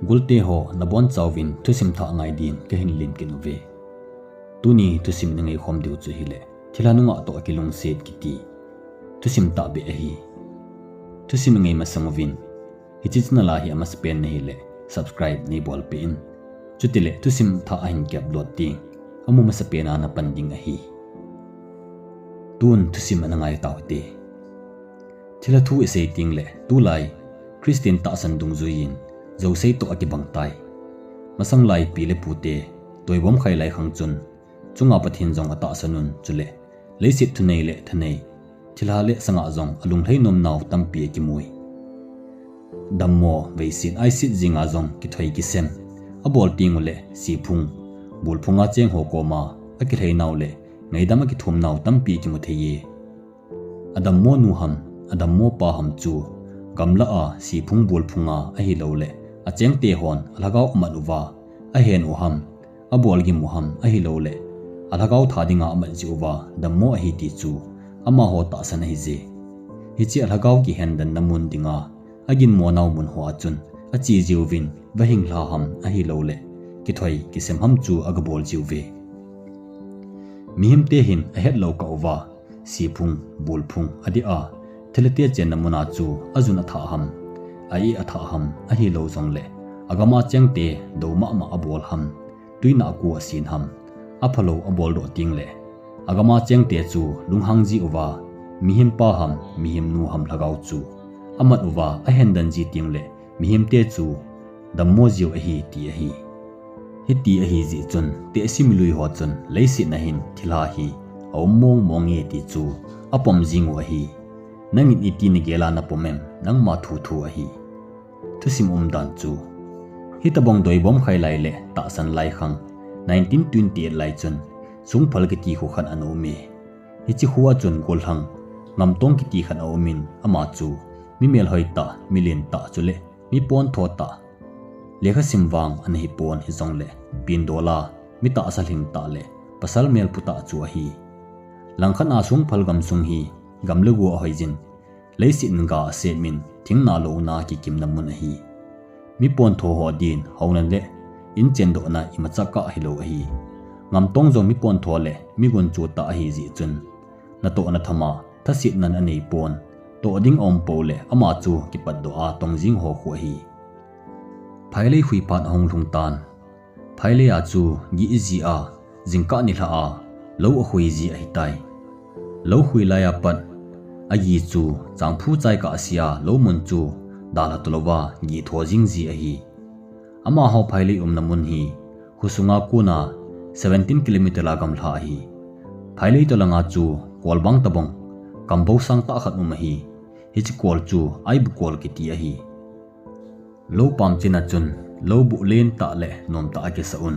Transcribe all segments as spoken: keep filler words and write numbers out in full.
Golte ho, nabonchauvin thusim thah ngai din kahin len kit uve. Tuni thusim in ngaikhom diu chu hileh, thilha nungah toh kilungset kiti thusim tahbeh ahi. Thusim ngai masang uvin, hiche channel a hi amasapen nahileh subscribe neibolpeh in. Chutileh thusim thah ahin kiupload teng, amu masapen a napan ding ahi. Tun thusim ana ngai tau hite. Thilha thu isei tengleh, tulai Christian tahsan dungjuiyin jousei toh akibang tai. Masanglai pi le pute doibom khai lai khang chun, chunga Pathen jong atahsan un, chuleh leiset thunei le thanei, thilha le sanga jong alunglhai nomnau tampi akimui. Dammo, veiset, aiset jinga jong kithoi kisem abol tenguleh, siphung, bulphunga cheng ho koma akilheinau le ngaidam akithumnau tampi kimu thei e. Adammo nu ham, adammo pa ham chu gamlah a siphung bulphunga ahilouleh, achengte hon alhagao amat uva ahen u ham, abolgim u ham ahilouleh, alhagao tha dinga amat jeh uva dammo ahi ti chu amaho tahsan ahije. Hiche alhagao kihendanna mun dinga aginmo nau mun hoa chun ache jiuvin, vahinglha ham ahilouleh, kithoi kisem ham chu agabol jiuve. Mihemte hin ahetlou kah uva, siphung, bulphung adeh a, thilhate chenna muna chu ajun athah ham, a-eh athah ham, ahilou jongleh, agama chengte dou mahmah abol ham, tuinah ku asen ham, aphalou aboldoh tengleh, agama chengte chu lunghang ji uva, mihempa ham, mihemnu ham lhagao chu amat uva ahendan ji tengleh, mihemte chu dammo jiu ahi ti ahi. Hiti ahijeh chun, tehse milui ho chun leiset a hin thilha hi aum mong mong e ti chu apom jing u ahi. Nangin iti nagel a napom em, nangma thu thu ahi. Thusim umdan chu, hitobang doibom khai lai le tahsan lai khang, nineteen twenty-eight lai chun, Sungphal kiti kho khat ana um e. Hiche khoa chun gollhang Ngamtong kiti khat aumin, ama chu mi melhoi tah, mi lentah chuleh mi pontho tah, lekhasim vang ana hipon, hijongleh pindol a, mi tahsa lhing tah le pasal melpu tah chu ahi. Langkhat a Sungphal gamsung hi gam le go ahoiyin, leiset in ga asem in, thingna louna kikimna mun ahi. Mi pontho ho din houna le inchen dohna imacha kah hilou ahi. Ngamtong jong mi pontho le mi gunchu tah ahijeh chun, natohna thama thasetnan aneipon, toh ding aumpou le ama chu kipatdoh a tong jing ho khu ahi. Phailei khui phat ahung lhung tan. Phailei a chu gih iji a, jingkah nilhah a lou akhui ji ahitai. Lou khui laiya pat, agih chu changphu chai kahsea lou mun chu dalha talouva gih tho jing ji ahi. Amaho phailei umna mun hi khosunga kona seventeen kilometer a gamla ahi. Phailei toh langa chu kolbang tobang kambou sangtah khat um ahi. Hiche kol chu Aibu kol kiti ahi. Loupam china chun loubuh lentah le nomtah akisah un.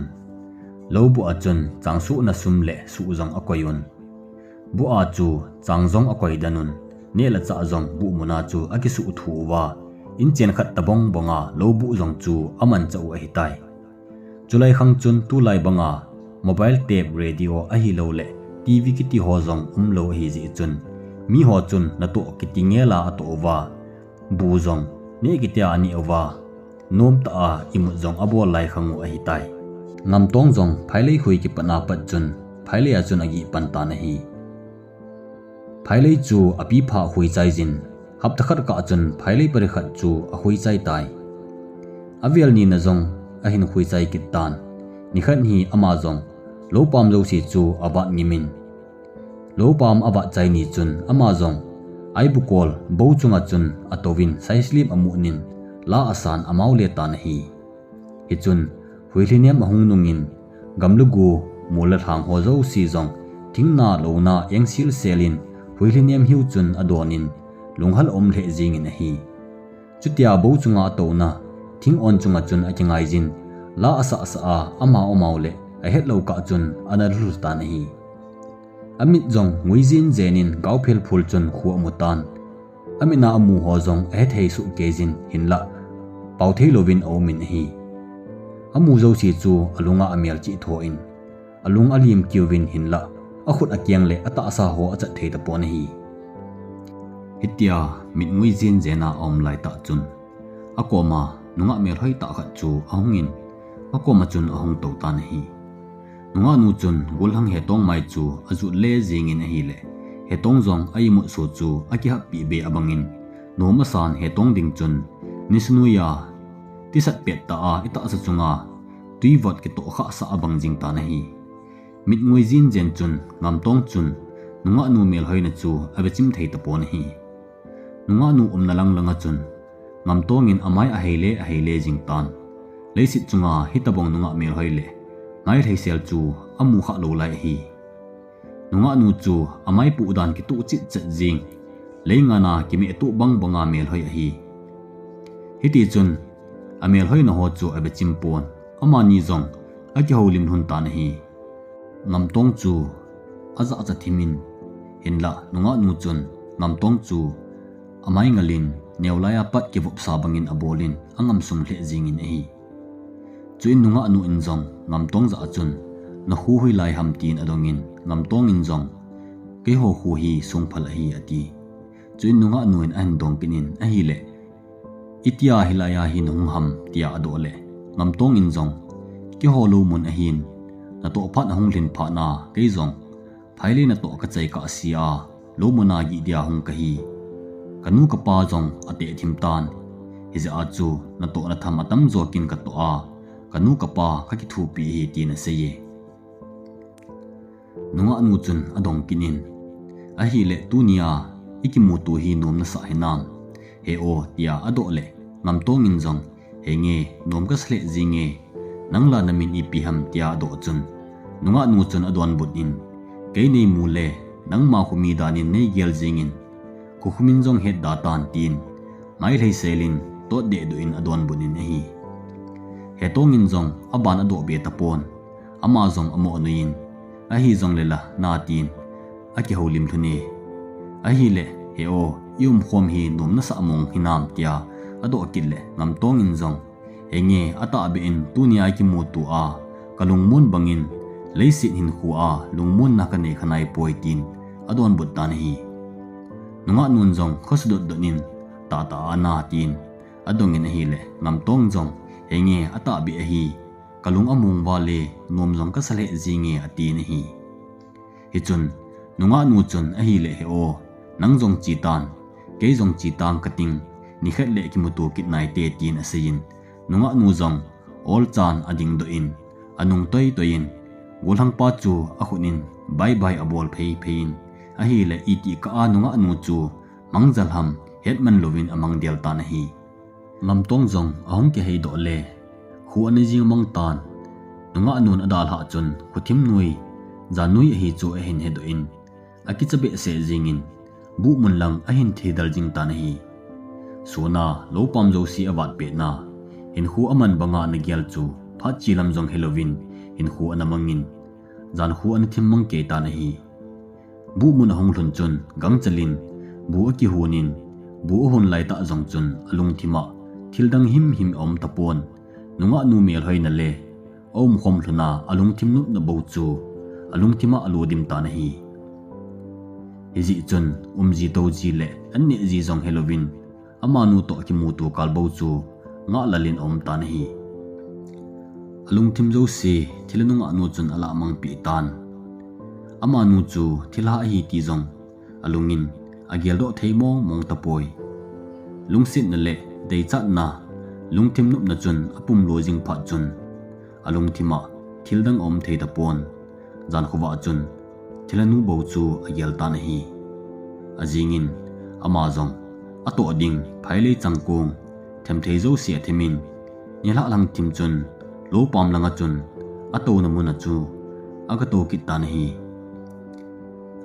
Loubuh a chun changsuhna sum le suh jong akoi un. Buh a chu chang jong akoi den un. Neh le chah jong buh muna chu akisuh thu uva, inchen khat tobang banga loubuh jong chu amanchah u ahitai. Chulai khang chun tulai banga mobile, tape, radio ahilouleh TV kiti ho jong umlou ahijeh chun, miho chun natoh kiti ngela atoh uva, bu jong neh kitia aneh uva, nomtah a imut jong abol lai khang u ahitai. Ngamtong jong Phailei khui kipatna pat chun Phailei a chun agih pan tan ahi. Phailei chu api pha akhui chaiyin, hapta khat kah chun Phailei pariat khat chu akhui chai tai. Avel nina jong ahin khui chai kit tan. Nikhat hi ama jong loupam jouse chu avat ngimin, loupam avat chai ni chun ama jong Aibu kol bou chunga chun atouvin saislip amunin la asan amau le tan ahi. Hichun, huilhinem ahung nungin, gam le go, mol le lhang ho jouse jong, thingna louna engsil selin, huilhinem hiu chun adonin, lunghal aum lheh jengin ahi. Chutia bou chunga atouna, thing on chunga chun akingaiyin, la asah sah a, amau amau le ahetlou kah chun ana lhulhul tan ahi. Amit jong ngui jen jenin gaophel phul chun kho amu tan. Amitna amu ho jong ahethei soh keiyin hinlah, pao thei louvin aumin ahi. Amu jouse chu alunga amelchih thoin, alung alim kiuvin hinlah, akhut akeng le atahsa ho achat thei tapon ahi. Hitia mit ngui jen jena aum laitah chun, akoma nungah melhoi tah khat chu ahungin, akoma chun ahung tou tan ahi. Nungahnu chun golhang Hetong mai chu ajut le jingin ahileh, Hetong jong a-imut so chu akihappeh be abangin, nom asan Hetong ding chun, nisunuiya tisat pettah a itahsa chunga tui vot kitoh khahsah abang jing tan ahi. Mitngoi jinjen chun Ngamtong chun nungahnu melhoina chu avechim thei tapon ahi. Nungahnu umna langlanga chun Ngamtongin amai ahei le ahei le jing tan. Leiset chunga hitobang nungah melhoi le mailheisel chu amu khah lou lai ahi. Nungahnu chu amai puh dan kituh chetchet jing, leingana kimeh tuh bangbanga melhoi ahi. Hitichun amelhoina ho chu avechim pon, amani jong akihoulim lhun tan ahi. Ngamtong chu ajahcha thimin, hinlah nungahnu chun Ngamtong chu amai ngalin, neolaiya pat kivopsa bangin abolin angamsung lheh jingin ahi. Chuin nungahnu in jong Ngamtong jah a chun, nakhu hoilai ham tin adongin, Ngamtong in jong, keiho khu hi Songphal ahi, ati. Chuin nungahnu in ahin dong kit in ahileh, itia hilaiya hi nahung ham tia adoh leh, Ngamtong in jong, keiho lou mun ahin, natoh phat ahung lhin phatna kei jong phailei natoh kachai kahse a, lou muna gihdia hung kahi. Kanu kapa jong ateh thim tan. Hijeh a chu natoh natham atamjo kin katoh a, kanu kapa kakithopi ahi tin aseiye. Nungahnu chun adong kit in, ahileh tunia ikimuto hi nom nasah hinam, He-o, tia adoh leh, Ngamtong in jong, henge, nom kasa lheh jinge, nangla namin ipi ham tia adoh chun, nungahnu chun adonbut in, kei neimu le nangma khomi danin neigel jingin, khokhumin jong hetda tan tin, mailheiselin totdeh doh in adonbut in ahi. Hetong in jong aban adoh be tapon, ama jong amoh noiyin, ahijongle la, na tin, akihoulim lhune. Ahileh, He-o, iumkhom hi nom nasah mong hinam tia adoh kit leh, Ngamtong in jong, henge, atahbeh in tunia ikimuto a, kalungmon bangin, leiset hinkhoa lungmonna kanei khanaipoi tin adonbut tan ahi. Nungahnun jong khosa dotdot in, tahtah a na tin adongin ahileh, Ngamtong jong, henge, atahbeh ahi, kalung among vale, nom jong kasa lheh jinge, atin ahi. Hichun, nungahnu chun ahileh, He-o, nang jong chetan, kei jong chetang kating, nikhat leh kimuto kit naite, tin aseiyin, nungahnu jong olchan adingdoh in, anung toitoiyin, golhangpa chu akhut in bye bye abol pheiphei in, ahileh itih kah a nungahnu chu mangjal ham hetman louvin amangdel tan ahi. Ngamtong jong ahung kiheidoh le, kho ana jing mangtan, nungahnun adalhah chun khothim noi, jan noi ahi chu ahin hedoh in, akicha behseh jingin, buhmun lang ahin theidal jing tan ahi. Suna, loupam jouse avatpetna, hinkho aman banga anagel chu, phat che lam jong helouvin, hinkho ana mangin, jankho ana thim mang kei tan ahi. Buhmun ahung lhun chun, gangchel in, bu akihonin, bu ahon laitah jong chun, alungthim a thildang himhim aum tapon, nungahnu melhoina le aumkhom lhona alungthim nopna bou chu, alungthim a alodim tan ahi. Hijeh chun, umji touji le annehji jong helouvin, amanu toh kimuto kal bou chu, ngahlel in aum tan ahi. Alungthim jouse thilha nungahnu chun alahmangpeh tan. Amanu chu thilha ahi ti jong alungin ageldoh thei mongmong tapoi. Lungsetna le deichatna, lungthim nopna chun apumlo jing phat chun, alungthim a thildang aum thei tapon. Jankhovah chun thilhanu bou chu agel tan ahi. Ajingin, ama jong atoh ding phailei changkong themthei jouse athemin, nilhah lang thim chun, loupam langa chun atouna muna chu agatou kit tan ahi.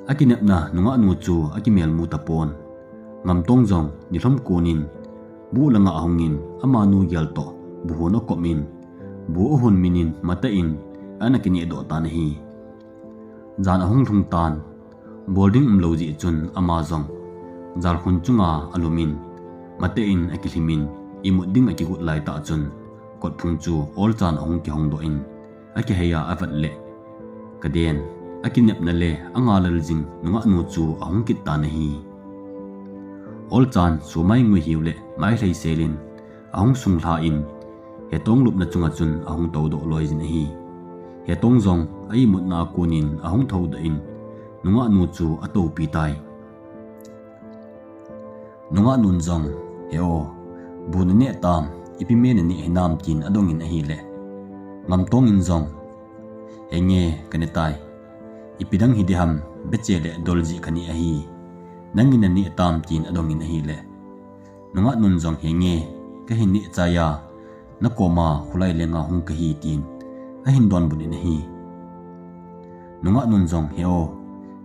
Akinepna nungahnu chu akimelmu tapon. Ngamtong jong nilhom konin, bu langa ahungin, amanu gel toh bu hon akomin, bu ahon minin matah in ana kinehdoh tan ahi. Jan ahung lhung tan, bol ding umlou jeh chun ama jong jalkhun chunga alumin, matah in akilhimin, imut ding akigot laitah chun, kotphung chu olchan ahung kihongdoh in, akiheiya avet leh, kaden, akinepna le angahlel jing nungahnu chu ahung kit tan ahi. Olchan sumai ngui hiu le mailheiselin, ahung sunglha in, Hetong lupna chunga chun ahung toudoh loijin ahi. Hetong jong a imutna a konin ahung thoudoh in, nungahnu chu atoupi tai. Nungahnun jong, He-o, bu naneh tam, ipi me naneh hinam, tin adongin ahile, Ngamtong in jong, Henge, kaneh tai. Ipi dang hiding ham, beche le doljih kaneh ahi. Nangin naneh tam, tin adongin ahile, nungahnun jong, Henge, kahin neh chai a, nakoma khulai lenga hung kahi, tin ahin donbut in ahi. Nungahnun jong, He-o,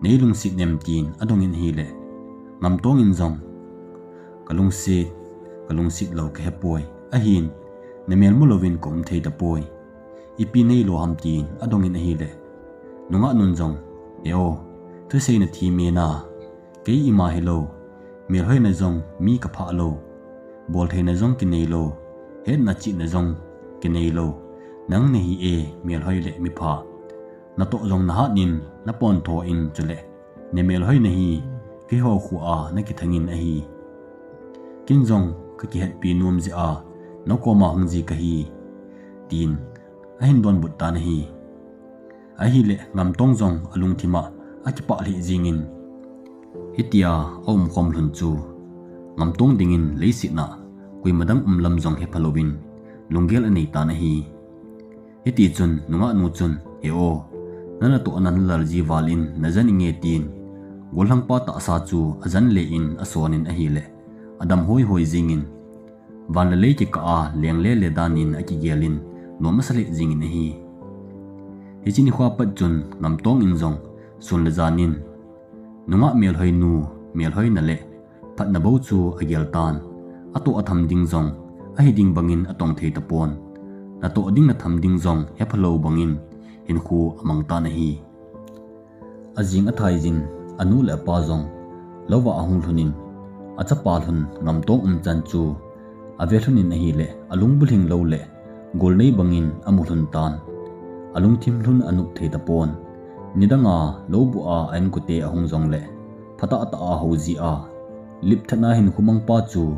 neilungset nem, tin adongin ahile, Ngamtong in jong, Kalungset, kalungset lou kahepoi. Ahin, namelmu louvin kaum thei tapoi. Ipi neilo ham, tin adongin ahile, nungahnun jong, He-o, thuseina thi mena, kei ima hilou, melhoina jong mi kaphah lou, boltheina jong kinei lou, hetna chihna jong kinei lou, nang nahi e, melhoi le mipha. Natoh jong nahat in, napontho in, chule namelhoi nahi, keiho khoa nakithangin ahi. Ken jong kakihetpi nom jeh a nakoma hung ji kahi, tin ahin donbut tan ahi. Ahile Ngamtong jong alungthim a akipah lheh jingin, hitia aumkhom lhon chu Ngamtong dingin leiset a koima dang um lam jong hepha louvin lunggel anei tan ahi. Hitichun nungahnu chun, He-o, nanatoh a nalal ji val in najan inge, tin gollhangpa tahsa chu ajan le in asonin ahile, adam hoihoi jingin, van le lei kikah a leng lele dan in akigelin, nom asa lheh jingin ahi. Hiche nikho a pat chun Ngamtong in jong sun le jan in nungah melhoinu, melhoina le phatna bou chu agel tan. Atoh atham ding jong, ahiding bangin atong thei tapon. Natoh ding natham ding jong hepha lou bangin hinkho amang tan ahi. Ajing athai jin, anu le apa jong louva ahung lhonin, achapa lhon Ngamtong umchan chu ave lhonin ahile, alung bulhing lou le golnei bangin amu lhon tan. Alungthim lhon anop thei tapon. Nidanga loubuh a a-inkote ahung jongle, phatah tah a hou ji a, lipthatna hinkho mangpa chu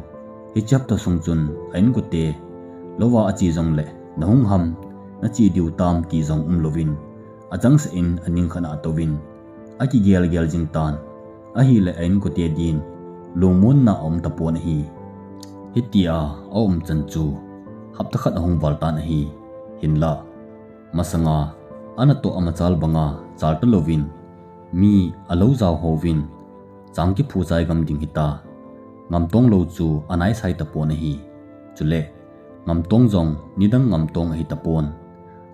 hiche hapta sung chun a-inkote louva ache jongle, nahung ham, nache diu tam, ti jong umlouvin, achangseh in aning khat a atouvin, akigel gel jing tan. Ahile a-inkote din lungmonna aum tapon ahi. Hitia aumchan chu hapta khat ahung val tan ahi. Hinla, masanga anatoh amachal banga chal talouvin, mi alou jao houvin, chang kiphu chai gam ding hita, Ngamtong lou chu anaisai tapon ahi. Chule, Ngamtong jong nidang Ngamtong ahi tapon.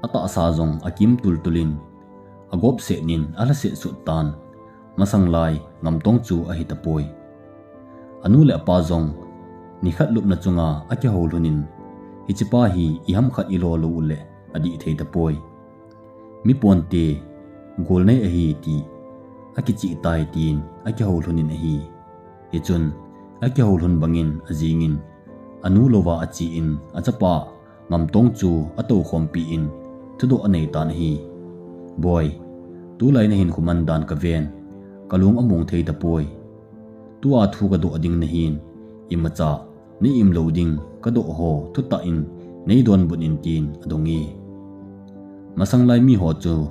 Atahsa jong akim tultulin, agopset nin alhaset sut tan. Masanglai Ngamtong chu ahi tapoi. Anu le apa jong nikhat lupna chunga akihou lhonin, hichepa hi iham khat ilo lou uleh adih thei tapoi. Mi ponte, golnei ahi ti akichih tai, tin akihou lhonin ahi. Hichun akihou lhon bangin ajingin, anu louva ache in achapa Ngamtong chu atoukhompi in thudoh anei tan ahi. Boi, tulai nahinkho man dan kaven, kalung among thei tapoi. Tua thu kadoh ding nahin, imacha na-im lou ding kadoh ho thutah in neidonbut in, tin adonge. Masanglai miho chu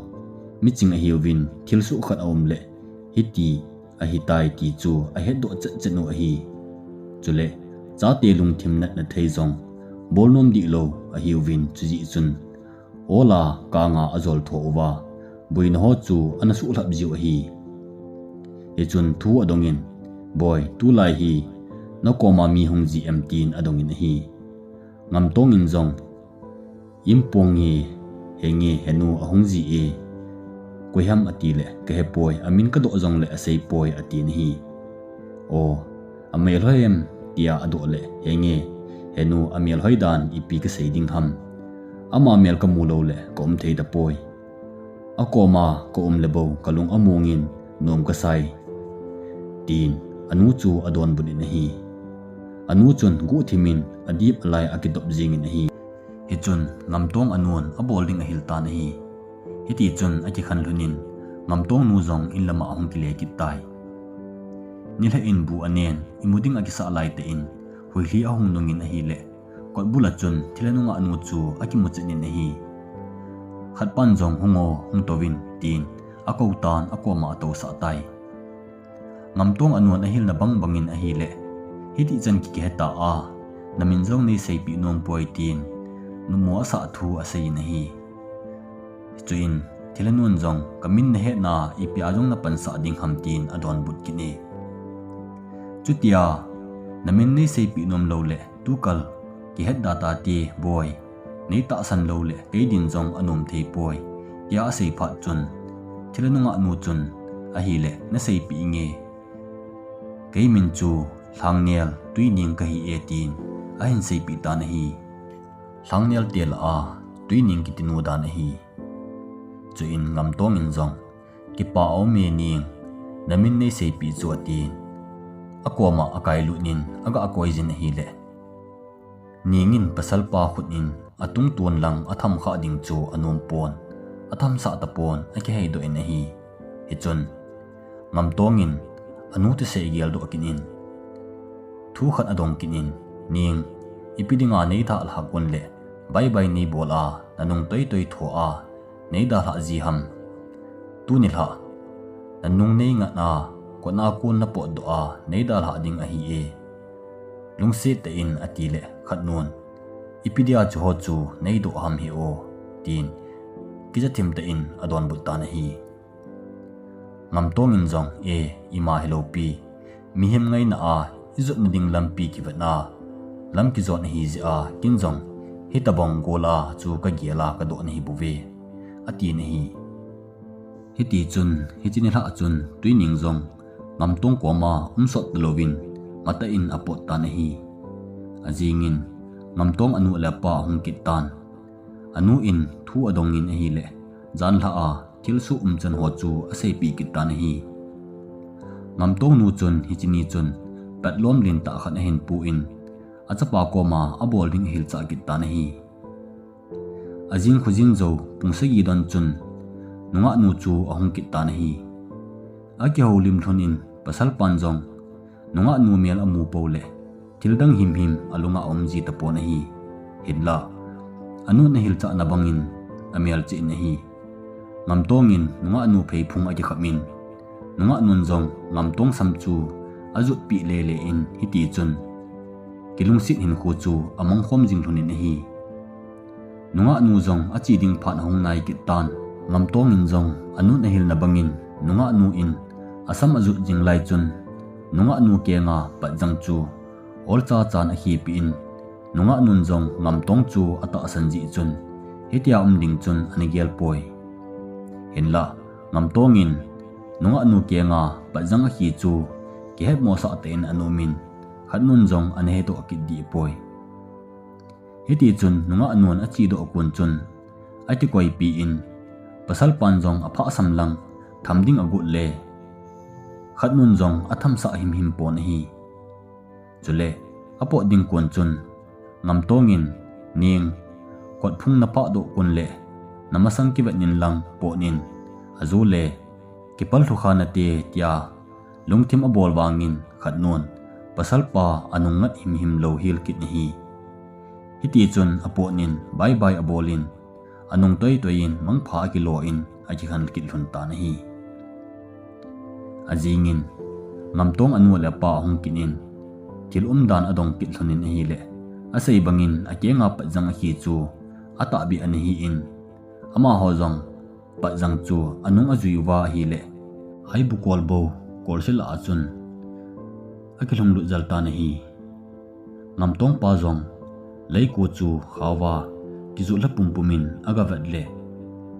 miching ahiuvin, thilsoh khat aumleh hiti ahitai ti chu ahetdoh chetchet u ahi. Chule, chate lungthim natna thei jong bolnom dihlou ahiuvin, chujeh chun ola kanga ajol tho uva, boina ho chu ana suhlhap jiu ahi. Hichun thu adongin, Boi, tulai hi nakoma mi hung ji em, tin adongin ahi. Ngamtong in jong, Impong nge, henge, henu ahung ji e. Koiham atile kahepoi, amin kadoh jongle aseipoi, atin ahi. O, amelhoi em, tia adoh le, henge, henu amelhoi dan ipi kasei ding ham. Ama mel kamu loule kaum thei tapoi. Akoma kaum le bou kalung amongin nom kasai, tin anu chu adonbut in ahi. Anu chun guhthimin adip alai akidop jingin ahi. Hichun Ngamtong anun abol ding ahil tan ahi. Hitichun akikhen lhonin, Ngamtong nu jong inlama ahung kile kit tai. Nilhah in bu anen, imu ding akisah laitah in, huilhi ahung nungin ahile, Kotbul a chun thilha nungah nu chu akimu chet in ahi. Khatpan jong, "Hung o, hung touvin," tin akou tan, akoma atousah tai. Ngamtong anun ahilna bang bangin ahile, "Hiti chan ki, kihe ta a, namin jong neiseipeh nom poi," tin numo asah thu aseiyin ahi. Chuin thilha nun jong, "Kamin nahet na, ipi a jong napansah ding ham," tin adonbut kit e. Chutia, "Namin neiseipeh nom loule, tukal kihet da tate, boi. Neitahsan loule, kei din jong anom thei poi," tia asei phat chun, thilha nungah nu chun, "Ahile, naseipeh inge. Kei min chu Lhangnel Tuining kahi e," tin ahin seipeh tan ahi. Lhangnel te lah a Tuining kiti nu dan ahi. Chuin Ngamtong in jong, "Kipa aum e Ning, namin neiseipeh chu," atin, akoma akailut in aga koiyin ahile, Ning in pasalpa khut in atungtun lang atham khah ding chu anom pon, atham sah tapon, akiheidoh in ahi. Hichun Ngamtong in anu thusei geldoh kit in, thu khat adong kit in, "Ning, ipi dinga neidalhah gon le, baibai neibol a, nanung toitoi tho a neidalhah ji ham? Tuni lah, nanung neingat a, kotna kon napotdoh a, neidalhah ding ahi e. Lungset tah in," atile, khat nun, "Ipi dia chuho chu neidoh ham he o?" tin kijathim tah in adonbut tan ahi. Ngamtong in jong, "E, ima hilou pi. Mihem ngaina a ijotna ding lampi kivetna lam kijon ahi jeh a, ken jong hitobang gol a chu kagel a kadoh nahi bouve," atin ahi. Hitichun, hiche nilhah chun Tuining jong Ngamtong koma umsot talouvin matah in apot tan ahi. Ajingin, Ngamtong anu le apa ahung kit tan. Anu in thu adongin ahile, janlhah a thilsoh umchan ho chu aseipeh kit tan ahi. Ngamtong nu chun hiche ni chun petlom lentah khat ahin pu in, achapa koma abol ding ahilchah kit tan ahi. Ajing khojin jou pung sagi don chun nungah nu chu ahung kit tan ahi. Akihoulim lhon in, pasalpan jong nungah nu mel amu pou le, thildang himhim alunga aum ji tapon ahi. Hinlah, anun ahilchahna bangin amel cheh in ahi. Ngamtong in nungah nu pheiphung akikham in, nungah nun jong Ngamtong sam chu ajotpeh lele in, hitichun kilungset hinkho chu amangkhom jing lhon in ahi. Nungah nu jong ache ding phat ahung nai kit tan. Ngamtong in jong anun ahilna bangin nungah nu in asam ajot jing lai chun, nungah nu kenga patjang chu olcha chan akhepeh in, nungah nun jong Ngamtong chu atahsan jeh chun, hitia um ding chun ana gel poi. Hinlah, Ngamtong in nungah nu kenga patjang akhe chu kihetmosah tah in ana um in, khat nun jong ana hedoh kit deh poi. Hitichun nungah nun achedoh kon chun, akikoipi in, pasalpan jong aphahsam lang tham ding agot le, khat nun jong athamsah himhim pon ahi. Chule, apot ding kon chun, Ngamtong in, Ning, kotphung naphahdoh kon le, namasang kivet in lang pot in, ajole, kipal lhukha nate, tia lungthim abol vangin khat nun, pasalpa anung ngat himhim lou hel kit in ahi. Hitichun apot in bye bye abol in, anung toitoi in mangpha akilo in akikhen kit lhon tan ahi. Ajingin, Ngamtong anu le apa ahung kit in, thil umdan adong kit lhon in ahile, asei bangin akenga patjang akhe chu atahbeh ana hi in, amaho jong patjang chu anung ajui uva ahile, Aibu kolbou kolse lah a chun akilhunglut jel tan ahi. Ngamtong pa jong leiko chu khauva kijot lha pumpum in agavet le,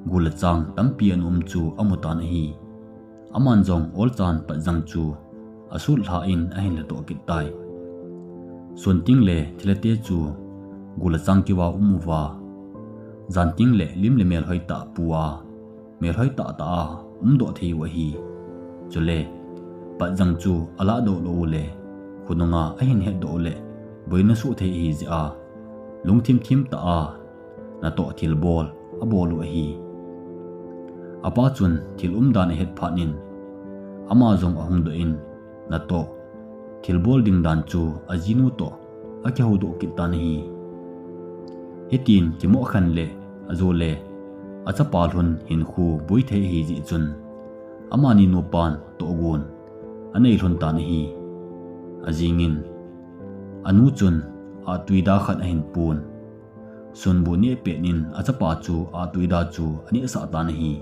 gul le chang tampi ana um chu amu tan ahi. Aman jong olchan patjang chu asutlha in ahin lhatoh kit tai. Sun teng le thilhate chu gul le chang keuva um uva, jan teng le lim le mel hoitah pu a, mel hoitah tah a umdoh thei u ahi. Chule, patjang chu alahdoh lou u le, khonunga ahin hetdoh u le, boina soh thei ahi jeh a, lungthim thim tah a natoh thilbol abol u ahi. Apa chun thil umdan ahet phat in, ama jong ahung doh in, natoh thilbol ding dan chu ajinu toh akihoudoh kit tan ahi. Hitin kimoh khen le ajole achapa lhun hinkho boi thei ahi jeh chun, amani nupan tohgon anei lhon tan ahi. Ajingin anu chun ahtui da khat ahin pon. Sunbu neh pet in achapa chu ahtui da chu aneh sah tan ahi.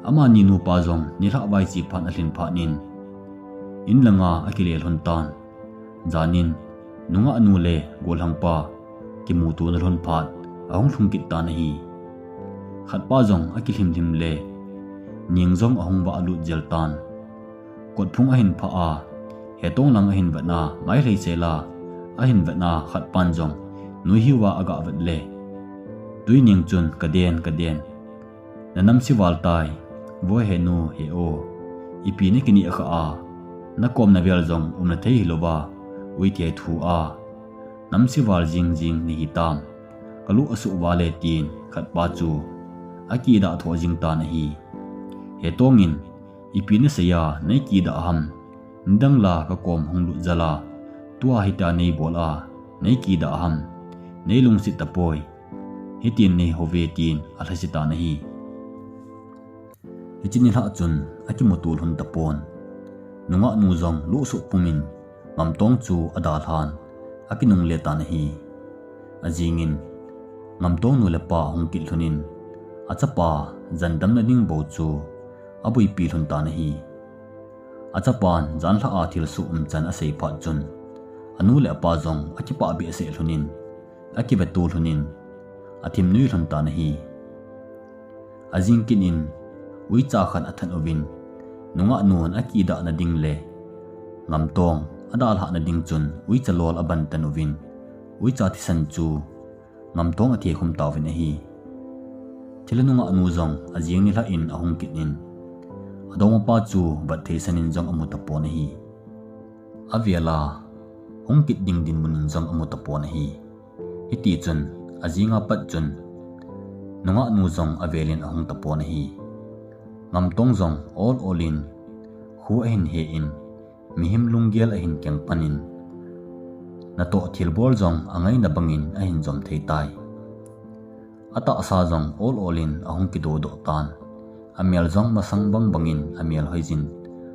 Amani nupa jong nilhah vaichi phat alhin phat in, in langa akile lhon tan. Janin, nungah nu le golhangpa kimuto na lhon phat ahung lhung kit tan ahi. Khatpa jong akilhim lhim le, ning jong ahung vah lut jel tan. Kotphung ahin phah a, Hetong lang ahin vet a, ngai lhei sela ahin vet a, khatpan jong nui hiuva aga vet le, Tuining chun kaden, kaden. Na namse val tai, vo henu, he o. Ipi na kineh kha a, na kom na vel jong umna thei hilouva, uite thu a namse val jing jing nahi tam. Kalu asuh vale, tin khatpa chu akidah tho jing tan ahi. Hetong in, ipi nasei a nei kidah ham? Nidang la kakom hung lut jal a, tua hitia nei bol a nei kidah ham? Nei lungset tapoi. Hitin nei houve, tin alhase tan ahi. Hiche nilhah chun akimuto lhon tapon. Nungah nu jong lohsoh pumin Ngamtong chu adalhan akinungle tan ahi. Ajingin Ngamtong nu le pa ahung kit lhonin, achapa jandamna ding bou chu aboipi lhon tan ahi. Achapan janlhah a thilsoh umchan asei phat chun, anu le apa jong akipah behseh lhonin, akiveto lhonin, athim nui lhon tan ahi. Ajing kit in, uicha khat athat uvin, nungah nun akidahna ding le Ngamtong adalhahna ding chun uicha lol abantan uvin, uicha thisan chu Ngamtong athekhum tauvin ahi. Thilha nungah nu jong ajing nilhah in ahung kit in, adongmapa chu vat theisan in jong amu tapon ahi. Avela hung kit ding dinmun in jong amu tapon ahi. Hitichun, ajinga pat chun, nungah nu jong avelin ahung tapon ahi. Ngamtong jong ol olin, kho ahin he in, mihem lunggel ahin keng panin, natoh thilbol jong angaina bangin ahin jom thei tai. Atahsa jong ol olin ahung kidodoh tan. Amel jong masang bang bangin amel hoijin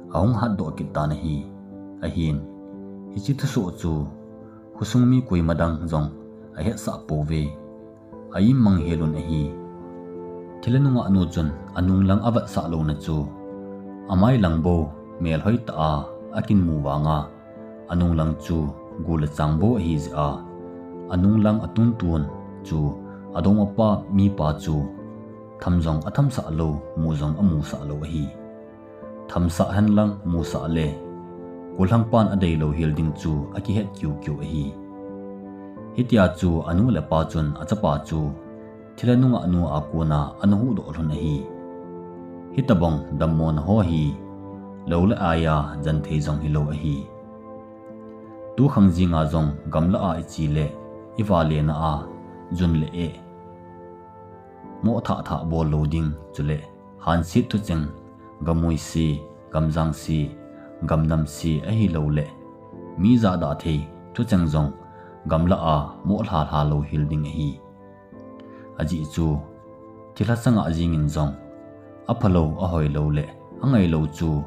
ahung hatdoh kit tan ahi. Ahin, hiche thusoh chu khosung mi koima dang jong ahetsah pouve. A-immang helun ahi. Thilha nungah nu chun anung lang avetsah louna chu, amai lang bou melhoi tah a akinmu vanga, anung lang chu gul le chang bou ahi jeh a, anung lang atuntun chu adongmapa mipa chu tham jong athamsah lou, mu jong amusah lou ahi. Thamsah henlang musah le, golhangpan adeilou hel ding chu akihet kiukiu ahi. Hitia chu anu le apa chun achapa chu thilha nungah nu a kona ana huhdoh lhon ahi. Hitobang dammona ho hi lou le aia jan thei jong hilou ahi. Tukhang jinga jong gamlah a iche le ivalena a jun le eh, mohthah thah bol lou ding, chule hanset thucheng, gamoise, gamjangse, gamnamse ahilouleh mi jahdah thei thucheng jong gamlah a mohlhalha lou hel ding ahi. Ajeh chu, thilha changa jingin jong, aphalou, ahoilou le angailou chu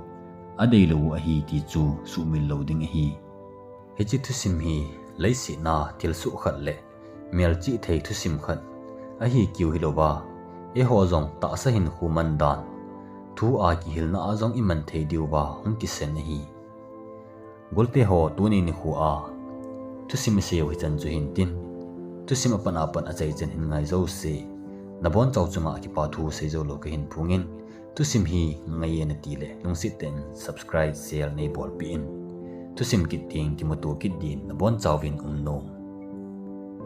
adeilou u ahi ti chu suhmil lou ding ahi. Hiche thusim hi leiset a thilsoh khat le melchih thei thusim khat ahi kiu hilouva, eiho jong tahsa hinkho man dan, thu a kihilna a jong iman thei diuva hung kisen ahi. Golteho, tuni nikho a thusim iseiu hichan chu hintin, thusim apat apat achaichan hin ngai jouse nabonchau chunga kipa thu seijou lou kahin phongin, thusim hi ngaiye natile lungset tah in subscribe, share neibolpeh in. Thusim kit teng kimuto kit din nabonchauvin umnom.